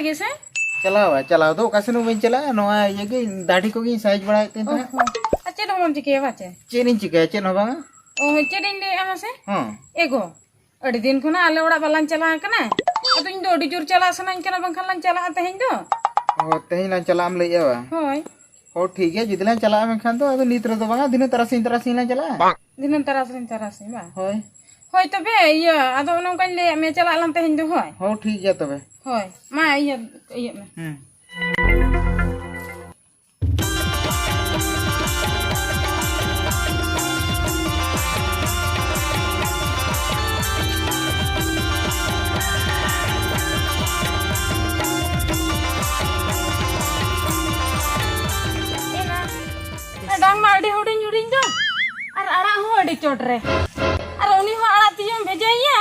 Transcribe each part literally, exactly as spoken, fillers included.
ᱜᱮ ᱥᱮ? ᱪᱟᱞᱟᱣᱟ, ᱪᱟᱞᱟᱣ ᱫᱚ ᱚᱠᱟ ᱥᱮᱱ ᱦᱚᱸ ᱵᱟᱹᱧ ᱪᱟᱞᱟᱜᱼᱟ, ᱱᱚᱣᱟ ᱤᱭᱟᱹ ᱜᱮ, ᱫᱟᱲᱦᱤ ᱠᱚᱜᱮᱧ ᱥᱟᱭᱤᱡ ᱵᱟᱲᱟᱭᱮᱫ ᱛᱟᱦᱮᱸ ᱛᱟᱦᱮᱸᱫ᱾ ᱚᱦᱚ᱾ ᱟᱨ ᱪᱮᱫ ᱦᱚᱸ ᱵᱟᱢ ᱪᱤᱠᱟᱹᱭᱟ ᱵᱟᱪᱮ? ᱪᱮᱫ ᱤᱧ ᱪᱤᱠᱟᱹᱭᱟ, ᱪᱮᱫ ᱦᱚᱸ ᱵᱟᱝᱟ᱾ ᱚ, ᱪᱮᱫ ᱤᱧ ᱞᱟᱹᱭᱮᱫᱼᱟ ᱢᱟᱥᱮ? ᱦᱚᱸ᱾ ᱮᱜᱳ, ᱟᱹᱰᱤ ᱫᱤᱱ ᱠᱷᱚᱱᱟᱜ ᱟᱞᱮ ᱚᱲᱟᱜ ᱵᱟᱞᱟᱝ ᱪᱟᱞᱟᱣ ᱟᱠᱟᱱᱟ᱾ ᱟᱫᱚ ᱤᱧ ᱫᱚ ᱟᱹᱰᱤ ᱡᱳᱨ ᱪᱟᱞᱟᱜ ᱥᱟᱱᱟᱧ ᱠᱟᱱᱟ, ᱵᱟᱝᱠᱷᱟᱱ ᱞᱟᱝ ᱪᱟᱞᱟᱜᱼᱟ ᱛᱮᱦᱮᱧ ᱫᱚ᱾ ᱚ, ᱛᱮᱦᱮᱧ ᱞᱟᱝ ᱪᱟᱞᱟᱜ ᱮᱢ ᱞᱟᱹᱭᱮᱫᱼᱟ ᱵᱟᱝ? ᱦᱳᱭ᱾ ᱦᱚᱸ, ᱴᱷᱤᱠ ᱜᱮᱭᱟ, ᱡᱩᱫᱤ ᱞᱟᱝ ᱪᱟᱞᱟᱜᱼᱟ ᱢᱮᱱᱠᱷᱟᱱ ᱫᱚ, ᱟᱫᱚ ᱱᱤᱛ ᱨᱮᱫᱚ ᱵᱟᱝᱟ, ᱫᱷᱤᱱᱟᱹᱱ ᱛᱟᱨᱟᱥᱤᱧ ᱛᱟᱨᱟᱥᱤᱧ ᱞᱟᱝ ᱪᱟᱞᱟᱜᱼᱟ᱾ ᱫᱷᱤᱱᱟᱹᱱ ᱛᱟᱨᱟᱥᱤᱧ ᱛᱟᱨᱟᱥᱤᱧ ᱵᱟᱝ? ᱦᱳᱭ᱾ ᱦᱳᱭ ᱛᱚᱵᱮ, ᱤᱭᱟᱹ, ᱟᱫᱚ ᱚᱱᱮ ᱚᱱᱠᱟᱧ ᱞᱟᱹᱭᱟᱫ ᱢᱮᱭᱟ, ᱪᱟᱞᱟᱜ ᱟᱞᱟᱝ ᱛᱮᱦᱮᱧ ᱫᱚ, ᱦᱳᱭ᱾ ᱦᱚᱸ, ᱴᱷᱤᱠ ᱜᱮᱭᱟ ᱛᱚᱵᱮ᱾ ᱦᱳᱭ, ᱢᱟ ᱤᱭᱟᱹ, ᱤᱭᱟᱹᱜ ᱢᱮ᱾ ᱦᱩᱸ᱾ ᱮᱱᱟ, ᱰᱟᱝ ᱢᱟ ᱟᱹᱰᱤ ᱦᱩᱰᱤᱧ ᱦᱩᱰᱤᱧ ᱫᱚ, ᱟᱨ ᱟᱲᱟᱜ ᱦᱚᱸ ᱟᱹᱰᱤ ᱪᱚᱴ ᱨᱮ᱾ ᱟᱨ ᱩᱱᱤ ᱦᱚᱸ ᱟᱲᱟᱜ ᱛᱤᱭᱳᱜ ᱮᱢ ᱵᱷᱮᱡᱟᱭᱮᱭᱟ,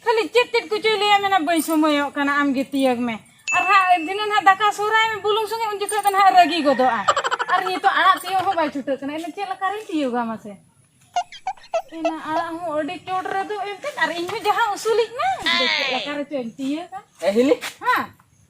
ᱠᱷᱟᱹᱞᱤ ᱪᱮᱫ ᱪᱮᱫ ᱠᱚᱪᱚᱭ ᱞᱟᱹᱭᱟ, ᱢᱮᱱᱟ, "ᱵᱟᱹᱧ ᱥᱚᱢᱚᱭᱚᱜ ᱠᱟᱱᱟ, ᱟᱢ ᱜᱮ ᱛᱤᱭᱳᱜᱽ ᱢᱮ᱾" ᱟᱨ ᱦᱟᱸᱜ ᱫᱷᱤᱱᱟᱹᱱ ᱦᱟᱸᱜ ᱫᱟᱠᱟ ᱥᱩᱨᱟᱭ ᱢᱮ, ᱵᱩᱞᱩᱝ ᱥᱚᱸᱜᱮ, ᱩᱱ ᱡᱚᱠᱷᱚᱱ ᱫᱚ ᱦᱟᱸᱜ ᱨᱟᱹᱜᱤ ᱜᱚᱫᱚᱜᱼᱟ᱾ ᱟᱨ ᱱᱤᱛᱚᱜ ᱟᱲᱟᱜ ᱛᱤᱭᱳᱜ ᱦᱚᱸ ᱵᱟᱭ ᱪᱷᱩᱴᱟᱹᱜ ᱠᱟᱱᱟ, ᱮᱱᱟ ᱪᱮᱫ ᱞᱮᱠᱟ ᱨᱤᱧ ᱛᱤᱭᱳᱜᱟ ᱢᱟᱥᱮ? ᱮᱱᱟ ᱟᱲᱟᱜ ᱦᱚᱸ ᱟᱹᱰᱤ ᱪᱚᱴ ᱨᱮᱫᱚ ᱮᱱᱛᱮᱫ, ᱟᱨ ᱤᱧ ᱦᱚᱸ ᱡᱟᱦᱟᱸ ᱩᱥᱩᱞᱤᱡ ᱢᱟ, ᱪᱮᱫ ᱞᱮᱠᱟ ᱨᱮᱪᱚᱧ ᱛᱤᱭᱳᱜᱟ᱾ ᱮ ᱦᱤᱞᱤ? ᱦᱮᱸ᱾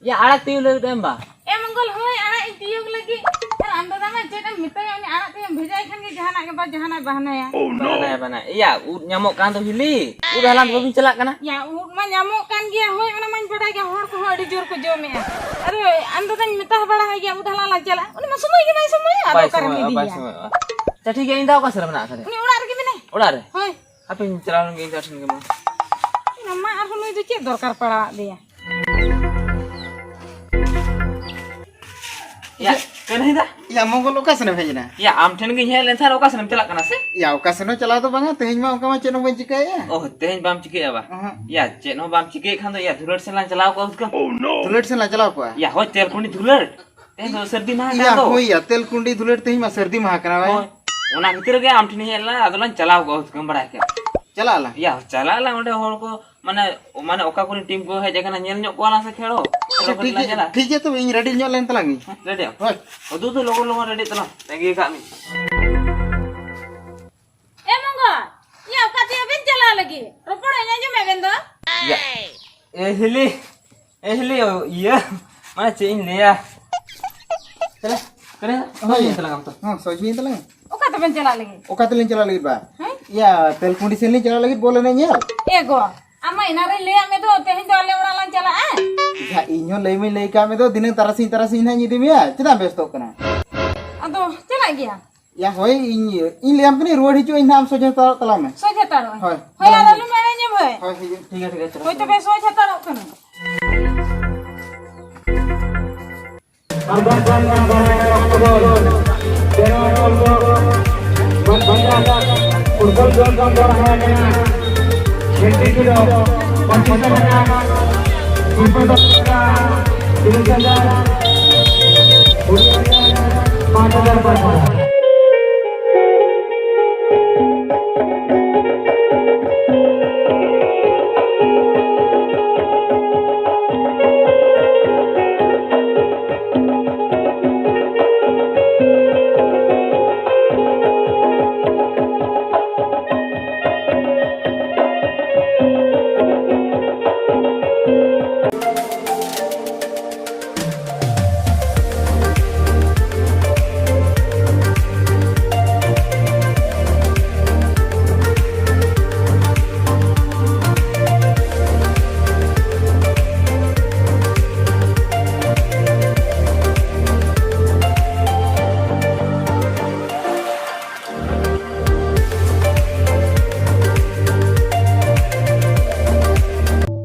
ᱭᱟ, ᱟᱲᱟᱜ ᱛᱤᱭᱳᱜ ᱞᱟᱹᱜᱤᱫ ᱮᱢ ᱵᱟ? ᱮ ᱢᱚᱝᱜᱚᱞ, ᱦᱳᱭ, ᱟᱲᱟᱜ ᱤᱧ ᱛᱤᱭᱳᱜ ᱞᱟᱹᱜᱤᱫ᱾ ᱟᱨ ᱟᱢ ᱫᱟᱫᱟ ᱢᱟ ᱪᱮᱫ ᱮᱢ ᱢᱮᱛᱟᱭᱟ, ᱩᱱᱤ ᱟᱲᱟᱜ ᱛᱤᱭᱳᱜ ᱮᱢ ᱵᱷᱮᱡᱟᱭ ᱠᱷᱟᱱ ᱜᱮ ᱡᱟᱦᱟᱱᱟᱜ ᱜᱮ ᱵᱟ ᱡᱟᱦᱟᱱᱟᱜ ᱵᱟᱦᱱᱟᱭᱟ᱾ ᱵᱟᱦᱱᱟᱭᱟ, ᱵᱟᱦᱱᱟᱭᱟ᱾ ᱭᱟ, ᱩᱫ ᱧᱟᱢᱚᱜ ᱠᱟᱱ ᱫᱚ ᱦᱤᱞᱤ, ᱩᱫ ᱦᱟᱞᱟᱝ ᱫᱚ ᱵᱟᱵᱤᱱ ᱪᱟᱞᱟᱜ ᱠᱟᱱᱟ? ᱭᱟ, ᱩᱫ ᱢᱟ ᱧᱟᱢᱚᱜ ᱠᱟᱱ ᱜᱮᱭᱟ, ᱦᱳᱭ, ᱚᱱᱟ ᱢᱟᱧ ᱵᱟᱰᱟᱭ ᱜᱮᱭᱟ, ᱦᱚᱲ ᱠᱚᱦᱚᱸ ᱟᱹᱰᱤ ᱡᱳᱨ ᱠᱚ ᱡᱚᱢᱮᱜᱼᱟ᱾ ᱟᱫᱚ ᱟᱢ ᱫᱟᱫᱟᱧ ᱢᱮᱛᱟ ᱵᱟᱲᱟ ᱦᱟᱭ ᱜᱮᱭᱟ, ᱩᱫ ᱦᱟᱞᱟᱝ ᱞᱟᱝ ᱪᱟᱞᱟᱜᱼᱟ, ᱩᱱᱤ ᱢᱟ ᱥᱚᱢᱚᱭ ᱜᱮ ᱵᱟᱭ ᱥᱚᱢᱚᱭᱟ, ᱟᱫᱚ ᱵᱟᱭ ᱚᱠᱟᱨᱮᱢ ᱥᱚᱢᱚᱭᱚᱜᱼᱟ, ᱵᱟᱭ ᱤᱫᱤᱭᱮᱭᱟ? ᱥᱚᱢᱚᱭᱚᱜᱼᱟ᱾ ᱟᱪᱪᱷᱟ, ᱴᱷᱤᱠ ᱜᱮᱭᱟ, ᱤᱧ ᱫᱚ ᱚᱠᱟ ᱥᱮᱫ ᱨᱮ ᱢᱮᱱᱟᱜ ᱟᱠᱟᱫᱮᱭᱟ? ᱩᱱᱤ ᱚᱲᱟᱜ ᱨᱮᱜᱮ ᱢᱮᱱᱟᱭᱟ᱾ ᱚᱲᱟᱜ ᱨᱮ? ᱦᱳᱭ᱾ ᱦᱟᱯᱮᱧ ᱪᱟᱞᱟᱣ ᱞᱮᱱ ᱜᱮ ᱤᱧ ᱫᱚ ᱴᱷᱮᱱ ᱜᱮ ᱢᱟ᱾ ᱢᱟ ᱟᱨᱦᱚᱸ ᱱᱩᱭ ᱫᱚ ᱪᱮᱫ ᱫᱚᱨᱠᱟᱨ ᱯᱟᱲᱟᱣᱟᱫ ᱫᱮᱭᱟ? ᱭᱟ, ᱠᱟᱹᱱᱦᱤ ᱫᱟ᱾ ᱭᱟ, ᱢᱚᱝᱜᱚᱞ, ᱚᱠᱟ ᱥᱮᱱᱮᱢ ᱦᱮᱡ ᱮᱱᱟ? ᱭᱟ, ᱟᱢ ᱴᱷᱮᱱ ᱜᱤᱧ ᱦᱮᱡ ᱞᱮᱱ ᱛᱟᱦᱮᱸᱫ, ᱚᱠᱟ ᱥᱮᱱᱮᱢ ᱪᱟᱞᱟᱜ ᱠᱟᱱᱟ ᱥᱮ? ᱭᱟ, ᱚᱠᱟ ᱥᱮᱱ ᱦᱚᱸ ᱪᱟᱞᱟᱣ ᱫᱚ ᱵᱟᱝᱟ, ᱛᱮᱦᱮᱧ ᱢᱟ ᱚᱱᱠᱟ ᱢᱟ ᱪᱮᱫ ᱦᱚᱸ ᱵᱟᱹᱧ ᱪᱤᱠᱟᱹᱭᱮᱫᱼᱟ᱾ ᱚ, ᱛᱮᱦᱮᱧ ᱵᱟᱢ ᱪᱤᱠᱟᱹᱭᱮᱫᱼᱟ ᱵᱟ? ᱚᱦᱚᱸ᱾ ᱭᱟ, ᱪᱮᱫ ᱦᱚᱸ ᱵᱟᱢ ᱪᱤᱠᱟᱹᱭᱮᱫ ᱠᱷᱟᱱ ᱫᱚ, ᱭᱟ, ᱫᱷᱩᱞᱟᱹᱴ ᱥᱮᱱ ᱞᱟᱝ ᱪᱟᱞᱟᱣ ᱠᱚᱜᱼᱟ ᱦᱩᱛᱠᱟᱹᱢ᱾ ᱫᱷᱩᱞᱟᱹᱴ ᱥᱮᱱ ᱞᱟᱝ ᱪᱟᱞᱟᱣ ᱠᱚᱜᱼᱟ? ᱭᱟ, ᱦᱳᱭ, ᱛᱮᱞᱠᱩᱸᱰᱤ ᱫᱷᱩᱞᱟᱹᱴ᱾ ᱛᱮᱦᱮᱧ ᱫᱚ ᱥᱟᱹᱨᱫᱤ ᱢᱟᱦᱟ ᱭᱟ, ᱠᱟᱱ ᱫᱚ᱾ ᱦᱳᱭ ᱭᱟ, ᱛᱮᱞᱠᱩᱸᱰᱤ ᱫᱷᱩᱞᱟᱹᱴ ᱛᱮᱦᱮᱧ ᱢᱟ ᱥᱟᱹᱨᱫᱤ ᱢᱟᱦᱟ ᱠᱟᱱᱟ ᱵᱟᱭ᱾ ᱦᱳᱭ, ᱚᱱᱟ ᱠᱷᱟᱹᱛᱤᱨ ᱜᱮ ᱟᱢ ᱴᱷᱮᱱᱤᱧ ᱦᱮᱡ ᱞᱮᱱᱟ, ᱟᱫᱚ ᱞᱟᱝ ᱪᱟᱞᱟᱣ ᱠᱚᱜᱼᱟ ᱦᱩᱛᱠᱟᱹᱢ ᱵᱟᱲᱟᱭ ᱠᱮᱫ᱾ ᱪᱟᱞᱟᱜ ᱟᱞᱟᱝ? ᱭᱟ, ᱪᱟᱞᱟᱜ ᱟᱞᱟᱝ ᱚᱸᱰᱮ ᱦᱚᱲ ᱠᱚ ᱢᱟᱱᱮ, ᱢᱟᱱᱮ ᱚᱠᱟ ᱠᱚᱨᱮᱱ ᱴᱤᱢ ᱠᱚ ᱦᱮᱡ ᱟᱠᱟᱱᱟ, ᱧᱮᱞ ᱧᱚᱜ ᱠᱚᱣᱟ ᱞᱟᱝ ᱥᱮ ᱠᱷᱮᱞ ᱦᱚᱸ᱾ ᱟᱪᱪᱷᱟ, ᱚᱱᱟ ᱠᱚᱨᱮ ᱴᱷᱤᱠ ᱞᱟᱝ ᱜᱮᱭᱟ, ᱧᱮᱞᱟ᱾ ᱴᱷᱤᱠ ᱜᱮᱭᱟ, ᱛᱚᱵᱮ ᱤᱧ ᱨᱮᱰᱤ ᱧᱚᱜ ᱞᱮᱱ ᱛᱟᱞᱟᱝ ᱤᱧ᱾ ᱦᱮᱸ, ᱨᱮᱰᱤ ᱟᱢ? ᱦᱳᱭ᱾ ᱩᱫᱩ ᱫᱚ ᱞᱚᱜᱚᱱ ᱞᱚᱜᱚᱱ ᱨᱮᱰᱤ ᱛᱟᱞᱟᱝ, ᱛᱟᱺᱜᱤ ᱟᱠᱟᱫ ᱢᱤᱭᱟᱹᱧ᱾ ᱮ ᱢᱚᱝᱜᱚᱞ, ᱭᱟ, ᱚᱠᱟ ᱛᱮᱭᱟ ᱵᱮᱱ ᱪᱟᱞᱟᱣ ᱞᱟᱹᱜᱤᱫ? ᱨᱚᱯᱚᱲ ᱟᱹᱧ, ᱟᱸᱡᱚᱢᱮᱫ ᱵᱮᱱ ᱫᱚ? ᱭᱟ, ᱮ ᱦᱤᱞᱤ, ᱮ ᱦᱤᱞᱤ, ᱤᱭᱟᱹ, ᱢᱟᱱᱮ ᱪᱮᱫ ᱤᱧ ᱞᱟᱹᱭᱟ? ᱪᱟᱞᱟ, ᱠᱟᱱᱟ, ᱦᱳᱭ᱾ ᱥᱚᱡᱷᱮ ᱛᱟᱞᱟᱝ ᱟᱢ ᱛᱚ᱾ ᱦᱚᱸ, ᱥᱚᱡᱷᱮ ᱛᱟᱞᱟᱝ᱾ ᱚᱠᱟ ᱛᱮᱵᱮᱱ ᱪᱟᱞᱟᱜ ᱞᱟᱹᱜᱤᱫ? ᱚᱠᱟ ᱛᱮᱞᱤᱧ ᱪᱟᱞᱟᱜ ᱞᱟᱹᱜᱤᱫ ᱵᱟ? ᱦᱮᱸ? ᱤᱭᱟᱹ, ᱛᱮᱞᱠᱩᱸᱰᱤ ᱥᱮᱱ ᱞᱤᱧ ᱪᱟᱞᱟᱜ ᱞᱟᱹᱜᱤᱫ ᱵᱚᱞ ᱮᱱᱮᱡ ᱧᱮᱞ᱾ ᱮ ᱜᱚ, ᱟᱢ ᱢᱟ ᱮᱱᱟᱝ ᱨᱤᱧ ᱞᱟᱹᱭᱟᱫ ᱢᱮ ᱫᱚ, ᱛᱮᱦᱮᱧ ᱫᱚ ᱟᱞᱮ ᱚᱲᱟᱜ ᱞᱟᱝ ᱪᱟᱞᱟᱜᱼᱟ᱾ ᱭᱟ, ᱤᱧ ᱦᱚᱸ ᱞᱟᱹᱭ ᱢᱟᱧ ᱞᱟᱹᱭ ᱠᱟᱜ ᱢᱮ ᱫᱚ, ᱫᱷᱤᱱᱟᱹᱝ ᱛᱟᱨᱟᱥᱤᱧ, ᱛᱟᱨᱟᱥᱤᱧ ᱦᱟᱸᱜ ᱤᱧ ᱤᱫᱤ ᱢᱮᱭᱟ᱾ ᱪᱮᱫᱟᱜ ᱮᱢ ᱵᱮᱥᱛᱚᱜ ᱠᱟᱱᱟ? ᱟᱫᱚ ᱪᱟᱞᱟᱜ ᱜᱮᱭᱟ᱾ ᱭᱟ, ᱦᱳᱭ, ᱤᱧ, ᱤᱧ ᱞᱟᱹᱭᱟᱢ ᱠᱟᱹᱱᱟᱹᱧ, ᱨᱩᱣᱟᱹᱲ ᱦᱤᱡᱩᱜ ᱟᱹᱧ ᱱᱟᱦᱟᱜ, ᱟᱢ ᱥᱚᱡᱷᱮ ᱦᱟᱛᱟᱲᱚᱜ ᱛᱟᱞᱟᱝ ᱢᱮ᱾ ᱥᱚᱡᱷᱮ ᱦᱟᱛᱟᱲᱚᱜ ᱟᱹᱧ᱾ ᱦᱳᱭ, ᱦᱳᱭ, ᱟᱨ ᱪᱟᱞᱟᱜ ᱟᱞᱚᱢ ᱮᱲᱮᱧᱟ ᱵᱷᱟᱹᱭ᱾ ᱦᱳᱭ, ᱦᱤᱡᱩᱜ᱾ ᱴᱷᱤᱠ ᱜᱮᱭᱟ, ᱴᱷᱤᱠ ᱜᱮᱭᱟ, ᱪᱟᱞᱟᱜ ᱦᱳᱭ, ᱟᱹᱧ᱾ ᱛᱚᱵᱮ ᱥᱚᱡᱷᱮ ᱦᱟᱛᱟᱲᱚᱜ ᱠᱟᱹᱱᱟᱹᱧ᱾ ᱟᱨ ᱵᱟᱝᱠᱷᱟᱱ ᱵᱟᱝ ᱵᱟᱲᱟᱭ ᱚᱠᱛᱚ ᱫᱚ ᱵᱮᱱᱟᱣ ᱚᱞ ᱫᱚ ᱵᱟᱝ ᱵᱟᱝ ᱯᱷᱩᱴᱵᱚᱞ ᱫᱚᱞ ᱵᱟᱝ ᱵᱟᱲᱟᱭ ᱠᱟᱱᱟ᱾ ᱠᱷᱮᱞᱴᱤ ᱠᱚᱫᱚ ᱯᱚᱸᱪᱤᱥ ᱴᱟᱠᱟ, ᱯᱤᱯᱟᱹ ᱫᱚ ᱴᱟᱠᱟ, ᱛᱤᱨᱤᱥ ᱦᱟᱡᱟᱨ, ᱠᱩᱲᱤ ᱦᱟᱡᱟᱨ, ᱯᱟᱸᱪ ᱦᱟᱡᱟᱨ, ᱯᱟᱸᱪ ᱦᱟᱡᱟᱨ᱾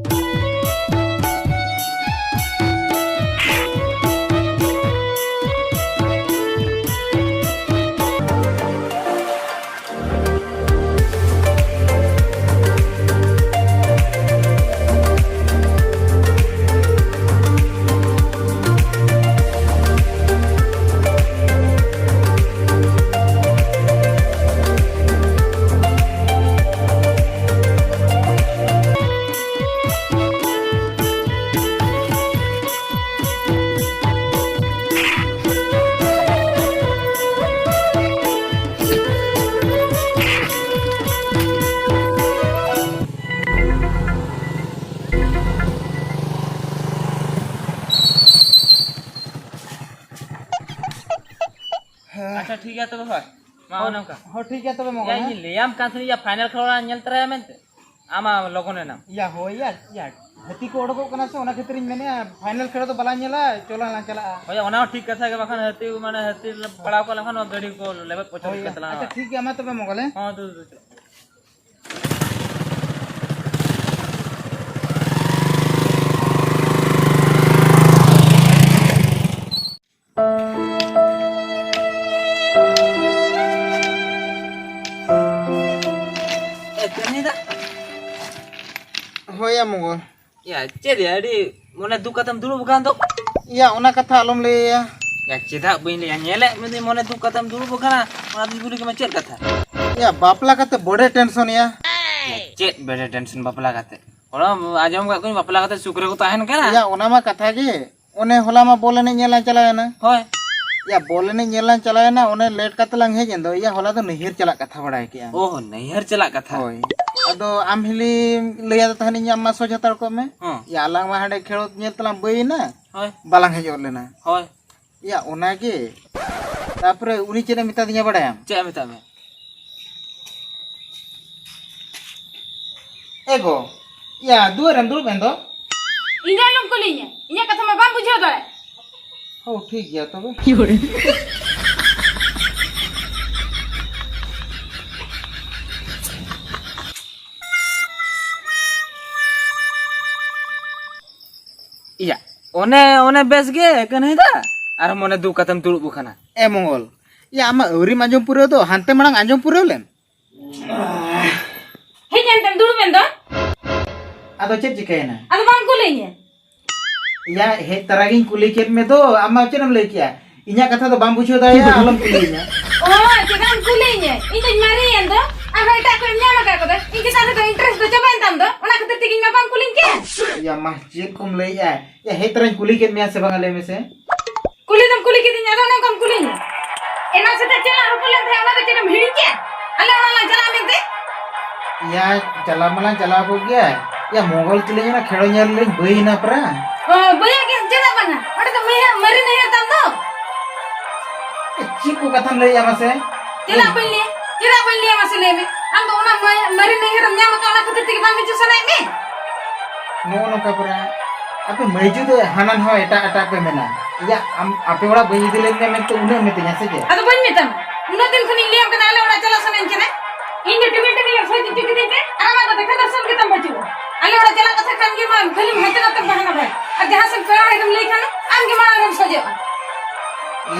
ᱟᱪᱪᱷᱟ, ᱴᱷᱤᱠ ᱜᱮᱭᱟ ᱛᱚᱵᱮ, ᱦᱳᱭ᱾ ᱢᱟ ᱚᱱᱮ ᱚᱱᱠᱟ᱾ ᱦᱚᱸ, ᱴᱷᱤᱠ ᱜᱮᱭᱟ ᱛᱚᱵᱮ, ᱢᱚᱜᱚᱞ, ᱤᱭᱟ, ᱦᱮᱸ? ᱤᱧ ᱞᱟᱹᱭᱟᱢ ᱠᱟᱱ ᱛᱟᱦᱮᱸᱱᱟ, ᱤᱭᱟ, ᱯᱷᱟᱭᱱᱮᱞ ᱠᱷᱮᱞ ᱚᱲᱟᱜ ᱧᱮᱞ ᱛᱚᱨᱟᱭᱟ ᱢᱮᱱᱛᱮ᱾ ᱟᱢ ᱢᱟ ᱞᱚᱜᱚᱱ ᱮᱱᱟᱢ᱾ ᱤᱭᱟ, ᱦᱳᱭ, ᱤᱭᱟ, ᱤᱭᱟ, ᱦᱟᱹᱛᱤ ᱠᱚ ᱚᱰᱚᱠᱚᱜ ᱠᱟᱱᱟ ᱥᱮ, ᱚᱱᱟ ᱠᱷᱟᱹᱛᱤᱨ ᱤᱧ ᱢᱮᱱᱮᱫᱼᱟ, ᱯᱷᱟᱭᱱᱮᱞ ᱠᱷᱮᱞ ᱫᱚ ᱵᱟᱞᱟᱝ ᱧᱮᱞᱟ, ᱪᱚᱞᱚ ᱞᱟᱝ ᱪᱟᱞᱟᱜᱼᱟ᱾ ᱦᱳᱭ, ᱚᱱᱟ ᱦᱚᱸ ᱴᱷᱤᱠ ᱠᱟᱛᱷᱟ ᱜᱮ, ᱵᱟᱠᱷᱟᱱ ᱦᱟᱹᱛᱤ, ᱢᱟᱱᱮ, ᱦᱟᱹᱛᱤ ᱞᱮ ᱯᱟᱲᱟᱣ ᱠᱚ ᱞᱮᱱᱠᱷᱟᱱ ᱱᱚᱣᱟ ᱜᱟᱹᱰᱤ ᱠᱚ ᱞᱮᱵᱮᱫ ᱯᱚᱪᱚᱨ ᱦᱳᱭ, ᱠᱮᱫ ᱛᱟᱞᱟᱝᱟ᱾ ᱟᱪᱪᱷᱟ, ᱴᱷᱤᱠ ᱜᱮᱭᱟ, ᱢᱟ ᱛᱚᱵᱮ, ᱢᱚᱜᱚᱞ, ᱦᱮᱸ? ᱦᱚᱸ, ᱫᱩ, ᱫᱩ, ᱪᱚᱞᱚ᱾ ᱮ, ᱠᱟᱹᱱᱦᱤ ᱫᱟ? ᱦᱳᱭ ᱭᱟ ᱢᱚᱝᱜᱚᱞ᱾ ᱭᱟ, ᱪᱮᱫ ᱭᱟ, ᱟᱹᱰᱤ ᱢᱚᱱᱮ ᱫᱩᱠ ᱠᱟᱛᱮᱢ ᱫᱩᱲᱩᱵ ᱟᱠᱟᱱ ᱫᱚ? ᱭᱟ, ᱚᱱᱟ ᱠᱟᱛᱷᱟ ᱟᱞᱚᱢ ᱞᱟᱹᱭᱟ᱾ ᱭᱟ, ᱪᱮᱫᱟᱜ ᱵᱟᱹᱧ ᱞᱟᱹᱭᱟ? ᱧᱮᱞᱮᱫ ᱢᱮᱫᱩᱧ ᱢᱚᱱᱮ ᱫᱩᱠ ᱠᱟᱛᱮᱢ ᱫᱩᱲᱩᱵ ᱟᱠᱟᱱᱟ, ᱚᱱᱟ ᱫᱩᱧ ᱠᱩᱞᱤ ᱠᱮᱢᱟ ᱪᱮᱫ ᱠᱟᱛᱷᱟ? ᱭᱟ, ᱵᱟᱯᱞᱟ ᱠᱟᱛᱮ ᱵᱚᱰᱮ ᱴᱮᱱᱥᱚᱱ ᱭᱟ᱾ ᱭᱟ, ᱪᱮᱫ ᱵᱮᱰᱮ ᱴᱮᱱᱥᱚᱱ ᱵᱟᱯᱞᱟ ᱠᱟᱛᱮ? ᱦᱚᱲ ᱟᱸᱡᱚᱢ ᱠᱟᱜ ᱠᱚᱧ ᱵᱟᱯᱞᱟ ᱠᱟᱛᱮ ᱥᱩᱠ ᱨᱮᱠᱚ ᱛᱟᱦᱮᱱ ᱠᱟᱱᱟ᱾ ᱭᱟ, ᱚᱱᱟ ᱢᱟ ᱠᱟᱛᱷᱟ ᱜᱮ᱾ ᱚᱱᱮ ᱦᱚᱞᱟ ᱢᱟ ᱵᱚᱞ ᱮᱱᱮᱡ ᱧᱮᱞ ᱞᱟᱝ ᱪᱟᱞᱟᱣ ᱮᱱᱟ᱾ ᱦᱳᱭ᱾ ᱭᱟ, ᱵᱚᱞ ᱮᱱᱮᱡ ᱧᱮᱞ ᱞᱟᱝ ᱪᱟᱞᱟᱣ ᱮᱱᱟ, ᱚᱱᱮ ᱞᱮᱴ ᱠᱟᱛᱮ ᱞᱟᱝ ᱦᱮᱡ ᱮᱱ ᱫᱚ᱾ ᱭᱟ, ᱦᱚᱞᱟ ᱫᱚ ᱱᱟᱹᱭᱦᱟᱹᱨ ᱪᱟᱞᱟᱜ ᱠᱟᱛᱷᱟ ᱵᱟᱲᱟᱭ ᱠᱮᱜᱼᱟ᱾ ᱚ, ᱱᱟᱹᱭᱦᱟᱹᱨ ᱪᱟᱞᱟᱜ ᱠᱟᱛᱷᱟ᱾ ᱦᱳᱭ᱾ ᱟᱫᱚ ᱟᱢ ᱦᱤᱞᱤᱢ ᱞᱟᱹᱭ ᱟᱫᱮ ᱛᱟᱦᱮᱱ, ᱤᱧ ᱟᱢ ᱢᱟ ᱥᱚᱡᱽ ᱦᱟᱛᱟᱲ ᱠᱚᱜ ᱢᱮ᱾ ᱦᱚᱸ᱾ ᱭᱟ, ᱟᱞᱟᱝ ᱢᱟ ᱦᱟᱸᱰᱮ ᱠᱷᱮᱞᱳᱰ ᱧᱮᱞ ᱛᱮᱞᱟᱝ ᱵᱟᱹᱭ ᱮᱱᱟ᱾ ᱦᱳᱭ᱾ ᱵᱟᱞᱟᱝ ᱦᱮᱡ ᱜᱚᱫ ᱞᱮᱱᱟ᱾ ᱦᱳᱭ᱾ ᱭᱟ, ᱚᱱᱟᱜᱮ᱾ ᱛᱟᱯᱚᱨᱮ ᱩᱱᱤ ᱪᱮᱫ ᱮ ᱢᱮᱛᱟ ᱫᱤᱧᱟ ᱵᱟᱲᱟᱭᱟᱢ? ᱪᱮᱫ ᱮ ᱢᱮᱛᱟᱜ ᱢᱮ? ᱮ ᱜᱚ, ᱭᱟ, ᱫᱩᱣᱟᱹᱨ ᱨᱮᱢ ᱫᱩᱲᱩᱵ ᱮᱱ ᱫᱚ? ᱤᱧ ᱫᱚ ᱟᱞᱚᱢ ᱠᱩᱞᱤᱧᱟ, ᱤᱧᱟᱹᱜ ᱠᱟᱛᱷᱟ ᱢᱟ ᱵᱟᱢ ᱵᱩᱡᱷᱟᱹᱣ ᱫᱟᱲᱮᱭᱟᱜ᱾ ᱦᱳ, ᱴᱷᱤᱠ ᱜᱮᱭᱟ ᱛᱚᱵᱮ᱾ ᱤᱭᱟ, ᱚᱱᱮ, ᱚᱱᱮ ᱵᱮᱥ ᱜᱮ ᱠᱟᱹᱱᱦᱤ ᱫᱟ, ᱟᱨ ᱢᱚᱱᱮ ᱫᱩᱠ ᱠᱟᱛᱮᱢ ᱫᱩᱲᱩᱵ ᱟᱠᱟᱱᱟ᱾ ᱮ ᱢᱚᱝᱜᱚᱞ, ᱭᱟ, ᱟᱢᱟᱜ ᱟᱹᱣᱨᱤᱢ ᱟᱸᱡᱚᱢ ᱯᱩᱨᱟᱹᱣ ᱫᱚ, ᱦᱟᱱᱛᱮ ᱢᱟᱲᱟᱝ ᱟᱸᱡᱚᱢ ᱯᱩᱨᱟᱹᱣ ᱞᱮᱢ᱾ ᱦᱮᱡ ᱮᱱᱛᱮᱢ ᱫᱩᱲᱩᱵ ᱮᱱ ᱫᱚ᱾ ᱟᱫᱚ ᱪᱮᱫ ᱪᱤᱠᱟᱹᱭᱮᱱᱟ? ᱟᱫᱚ ᱵᱟᱢ ᱠᱩᱞᱤᱧᱟ? ᱭᱟ, ᱦᱮᱡ ᱛᱟᱨᱟ ᱜᱤᱧ ᱠᱩᱞᱤ ᱠᱮᱫ ᱢᱮ ᱫᱚ, ᱟᱢ ᱢᱟ ᱪᱮᱫ ᱮᱢ ᱞᱟᱹᱭ ᱠᱮᱜᱼᱟ? ᱤᱧᱟᱹᱜ ᱠᱟᱛᱷᱟ ᱫᱚ ᱵᱟᱢ ᱵᱩᱡᱷᱟᱹᱣ ᱫᱟᱲᱮᱭᱟᱜᱼᱟ, ᱟᱞᱚᱢ ᱠᱩᱞᱤᱧᱟ᱾ ᱚ, ᱪᱮᱫᱟᱜ ᱮᱢ ᱠᱩᱞᱤᱧᱟ? ᱤᱧ ᱫᱚᱧ ᱢᱟᱨᱮᱭᱮᱱ ᱫᱚ, ᱟᱨᱦᱚᱸ ᱮᱴᱟᱜ ᱠᱚ ᱮᱢ ᱧᱟᱢ ᱟᱠᱟᱫ ᱠᱚᱫᱚ, ᱤᱧ ᱪᱮᱛᱟᱱ ᱨᱮᱫᱚ ᱤᱱᱴᱟᱨᱮᱥᱴ ᱫᱚ ᱪᱟᱵᱟᱭᱮᱱ ᱛᱟᱢ ᱫᱚ, ᱚᱱᱟ ᱠᱷᱟᱹᱛᱤᱨ ᱛᱮᱜᱮ ᱤᱧ ᱢᱟ ᱵᱟᱢ ᱠᱩᱞᱤᱧ ᱠᱮ᱾ ᱭᱟ ᱢᱟ, ᱪᱮᱫ ᱠᱚᱢ ᱞᱟᱹᱭᱮᱜᱼᱟ? ᱭᱟ, ᱦᱮᱡ ᱛᱚᱨᱟᱧ ᱠᱩᱞᱤ ᱠᱮᱫ ᱢᱮᱭᱟ ᱥᱮ ᱵᱟᱝᱟ, ᱞᱟᱹᱭ ᱢᱮᱥᱮ? ᱠᱩᱞᱤ ᱫᱚᱢ ᱠᱩᱞᱤ ᱠᱤᱫᱤᱧᱟ, ᱟᱫᱚ ᱚᱱᱮ ᱚᱱᱠᱟᱢ ᱠᱩᱞᱤᱧᱟ᱾ ᱮᱱᱟᱝ ᱥᱮᱛᱟᱜ ᱪᱮᱫ ᱞᱟᱝ ᱨᱚᱯᱚᱲ ᱞᱮᱱ ᱛᱟᱦᱮᱸᱫ, ᱚᱱᱟ ᱫᱚ ᱪᱮᱫ ᱮᱢ ᱦᱤᱲᱤᱧ ᱠᱮᱫ? ᱟᱞᱮ ᱚᱲᱟᱜ ᱞᱟᱝ ᱪᱟᱞᱟᱜᱼᱟ ᱢᱮᱱᱛᱮ? ᱭᱟ, ᱪᱟᱞᱟᱣ ᱢᱟᱞᱟᱝ ᱪᱟᱞᱟᱣ ᱠᱚᱜ ᱜᱮᱭᱟ᱾ ᱭᱟ, ᱢᱚᱝᱜᱚᱞ ᱛᱟᱹᱞᱤᱧ ᱚᱱᱟ ᱠᱷᱮᱲᱚ ᱧᱮᱞ ᱞᱤᱧ ᱵᱟᱹᱭ ᱮᱱᱟ ᱯᱨᱟ᱾ ᱚ, ᱵᱟᱹᱭᱟᱜ ᱜᱮ, ᱪᱮᱫᱟᱜ ᱵᱟᱝᱟ? ᱚᱸᱰᱮ ᱫᱚ ᱢᱟᱹᱭ ᱦᱟᱸᱜ ᱢᱟᱹᱨᱤ ᱱᱟᱹᱭᱦᱟᱹᱨ ᱛᱟᱢ ᱫᱚ᱾ ᱮ, ᱪᱮᱫ ᱠᱟᱛᱷᱟᱢ ᱞᱟᱹᱭᱮᱜᱼᱟ ᱢᱟᱥᱮ? ᱪᱮᱫᱟᱜ ᱵᱟᱹᱧ ᱞᱟᱹᱭᱟ? ᱪᱮᱫᱟᱜ ᱵᱟᱹᱧ ᱞᱟᱹᱭᱟ ᱢᱟᱥᱮ ᱞᱟᱹᱭ ᱢᱮ? ᱟᱢ ᱫᱚ ᱚᱱᱟ ᱢᱟᱭ-, ᱢᱟᱨᱮ ᱱᱟᱹᱭᱦᱟᱹᱨᱮᱢ ᱧᱟᱢ ᱟᱠᱟᱫ, ᱚᱱᱟ ᱠᱷᱟᱹᱛᱤᱨ ᱛᱮᱜᱮ ᱵᱟᱝ ᱦᱤᱡᱩᱜ ᱥᱟᱱᱟᱭᱮᱫ ᱢᱮ? ᱱᱚᱜᱼᱚ ᱱᱚᱝᱠᱟ ᱯᱟᱨᱟ, ᱟᱯᱮ ᱢᱟᱹᱭᱡᱩ ᱫᱚ ᱦᱟᱱᱟ ᱱᱟᱣᱟ ᱮᱴᱟᱜ ᱮᱴᱟᱜ ᱯᱮ ᱢᱮᱱᱟ᱾ ᱤᱭᱟ, ᱟᱢ ᱟᱯᱮ ᱚᱲᱟᱜ ᱵᱟᱹᱧ ᱤᱫᱤ ᱞᱮᱱ ᱜᱮ ᱢᱮᱱᱛᱮ ᱩᱱᱟᱹᱜ ᱮᱢ ᱢᱤᱛᱟᱹᱧᱟ ᱥᱮ ᱪᱮᱫ? ᱟᱫᱚ ᱵᱟᱹᱧ ᱢᱮᱛᱟᱢ, ᱩᱱᱟᱹᱜ ᱫᱤᱱ ᱠᱷᱚᱱᱤᱧ ᱞᱟᱹᱭᱟᱢ ᱠᱟᱱᱟ ᱟᱞᱮ ᱚᱲᱟᱜ ᱪᱟᱞᱟᱜ ᱥᱟᱱᱟᱧ ᱠᱟᱱᱟ᱾ ᱤᱧ ᱫᱚ ᱴᱤᱢᱤ ᱴᱤᱢᱤ ᱥᱚᱡᱽ ᱦᱚᱪᱚ ᱠᱤᱫᱤᱧ ᱛᱮ, ᱟᱨ ᱟᱢᱟᱜ ᱫᱚ ᱫᱮᱠᱷᱟ ᱫᱚᱨᱥᱚᱱ ᱜᱮ ᱛᱟᱢ ᱵᱟᱹᱪᱩᱜᱼᱟ᱾ ᱟᱞᱮ ᱚᱲᱟᱜ ᱪᱟᱞᱟᱜ ᱠᱟᱛᱷᱟ ᱠᱷᱟᱱ ᱜᱮ ᱢᱟ ᱠᱷᱟᱹᱞᱤᱢ ᱦᱟᱱᱛᱮ ᱱᱟᱛᱮᱢ ᱵᱟᱦᱟᱱᱟ ᱵᱷᱟᱭ, ᱟᱨ ᱡᱟᱦᱟᱸ ᱥᱮᱫ ᱯᱮᱲᱟ ᱦᱮᱡ ᱮᱢ ᱞᱟᱹᱭ ᱠᱷᱟᱱ ᱟᱢ ᱜᱮ ᱢᱟᱲᱟᱝ ᱨᱮᱢ ᱥᱚᱡᱚᱜᱼᱟ᱾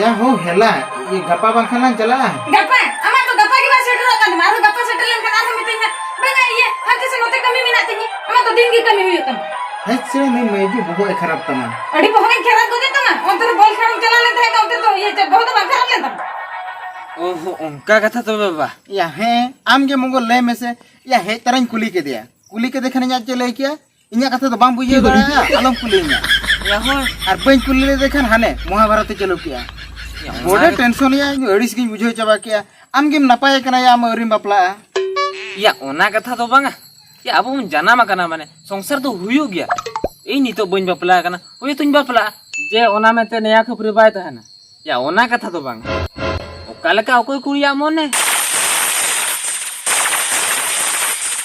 ᱭᱟ ᱦᱳ ᱦᱮᱞᱟ, ᱤᱭᱟᱹ ᱜᱟᱯᱟ ᱵᱟᱝᱠᱷᱟᱱ ᱞᱟᱝ ᱪᱟᱞᱟᱜᱼᱟ᱾ ᱜᱟᱯᱟ? ᱟᱢᱟᱜ ᱫᱚ ᱜᱟᱯᱟ ᱜᱮ ᱵᱟᱝ ᱥᱮᱴᱮᱨᱚᱜ ᱠᱟᱱ ᱛᱟᱢᱟ, ᱟᱨᱦᱚᱸ ᱜᱟᱯᱟ ᱥᱮᱴᱮᱨ ᱞᱮᱱᱠᱷᱟᱱ ᱟᱨᱦᱚᱸ ᱢᱤᱛᱟᱹᱧ ᱦᱟᱸᱜ, ᱵᱟᱝᱟ ᱤᱭᱟᱹ ᱦᱟᱱᱛᱮ ᱥᱮ ᱱᱚᱛᱮ ᱠᱟᱹᱢᱤ ᱢᱮᱱᱟᱜ ᱛᱤᱧᱟᱹ, ᱟᱢᱟᱜ ᱫᱚ ᱫᱤᱱ ᱜᱮ ᱠᱟᱹᱢᱤ ᱦᱩᱭᱩᱜ ᱛᱟᱢᱟ᱾ ᱦᱮᱸ ᱥᱮ ᱱᱩᱭ ᱢᱟᱹᱭᱡᱩ ᱵᱚᱦᱚᱜ ᱮ ᱠᱷᱟᱨᱟᱯ ᱛᱟᱢᱟ᱾ ᱟᱹᱰᱤ ᱵᱚᱦᱚᱜ ᱤᱧ ᱠᱷᱟᱨᱟᱯ ᱜᱚᱫᱮ ᱛᱟᱢᱟ, ᱚᱱᱛᱮ ᱨᱮ ᱵᱚᱞ ᱠᱷᱮᱞ ᱮᱢ ᱪᱟᱞᱟᱣ ᱞᱮᱱ ᱛᱟᱦᱮᱸ ᱫᱚ, ᱚᱱᱛᱮ ᱫᱚ ᱤᱭᱟᱹ ᱪᱮᱫ ᱵᱚᱦᱚᱜ ᱫᱚ ᱵᱟᱝ ᱠᱷᱟᱨᱟᱯ ᱞᱮᱱ ᱛᱟᱢᱟ? ᱚᱦᱚ, ᱚᱱᱠᱟ ᱠᱟᱛᱷᱟ ᱛᱚᱵᱮ ᱵᱟᱵᱟ᱾ ᱭᱟ ᱦᱮᱸ, ᱟᱢ ᱜᱮ ᱢᱚᱝᱜᱚᱞ ᱞᱟᱹᱭ ᱢᱮᱥᱮ, ᱭᱟ ᱦᱮᱡ ᱛᱟᱨᱟᱧ ᱠᱩᱞᱤ ᱠᱮᱫᱮᱭᱟ, ᱠᱩᱞᱤ ᱠᱮᱫᱮ ᱠᱷᱟᱱᱤᱧ ᱟᱡ ᱪᱮᱫ ᱞᱟᱹᱭ ᱠᱮᱭᱟ? ᱤᱧᱟᱹᱜ ᱠᱟᱛᱷᱟ ᱫᱚ ᱵᱟᱢ ᱵᱩᱡᱷᱟᱹᱣ ᱫᱟᱲᱮᱭᱟᱜᱼᱟ, ᱟᱞᱚᱢ ᱠᱩᱞᱤᱧᱟ᱾ ᱭᱟ ᱦᱳᱭ᱾ ᱟᱨ ᱵᱟᱹᱧ ᱠᱩᱞᱤ ᱞᱮᱫᱮ ᱠᱷᱟᱱ ᱦᱟᱱᱮ ᱢᱚᱦᱟᱵᱷᱟᱨᱚᱛ ᱮ ᱪᱟᱹᱞᱩ ᱠᱮᱜᱼᱟ᱾ ᱭᱟ, ᱚᱱᱟ ᱵᱚᱰᱮ ᱜᱮ- ᱴᱮᱱᱥᱚᱱ ᱭᱟ, ᱤᱧ ᱫᱚ ᱟᱹᱲᱤᱥ ᱜᱤᱧ ᱵᱩᱡᱷᱟᱹᱣ ᱪᱟᱵᱟ ᱠᱮᱜᱼᱟ᱾ ᱟᱢ ᱜᱮᱢ ᱱᱟᱯᱟᱭ ᱠᱟᱱᱟ ᱭᱟ, ᱟᱢ ᱟᱹᱣᱨᱤᱢ ᱵᱟᱯᱞᱟᱜᱼᱟ᱾ ᱭᱟ, ᱚᱱᱟ ᱠᱟᱛᱷᱟ ᱫᱚ ᱵᱟᱝᱟ᱾ ᱭᱟ, ᱟᱵᱚ ᱵᱚᱱ ᱡᱟᱱᱟᱢ ᱟᱠᱟᱱᱟ, ᱢᱟᱱᱮ ᱥᱚᱝᱥᱟᱨ ᱫᱚ ᱦᱩᱭᱩᱜ ᱜᱮᱭᱟ᱾ ᱤᱧ ᱱᱤᱛᱚᱜ ᱵᱟᱹᱧ ᱵᱟᱯᱞᱟ ᱟᱠᱟᱱᱟ, ᱦᱳᱭᱛᱚᱧ ᱵᱟᱯᱞᱟᱜᱼᱟ᱾ ᱡᱮ ᱚᱱᱟ ᱢᱮᱱᱛᱮ ᱱᱮᱭᱟ ᱠᱷᱟᱹᱯᱟᱹᱨᱤ ᱵᱟᱭ ᱛᱟᱦᱮᱱᱟ᱾ ᱭᱟ, ᱚᱱᱟ ᱠᱟᱛᱷᱟ ᱫᱚ ᱵᱟᱝ᱾ ᱚᱠᱟ ᱞᱮᱠᱟ ᱚᱠᱚᱭ ᱠᱩᱲᱤᱭᱟᱜ ᱢᱚᱱᱮ,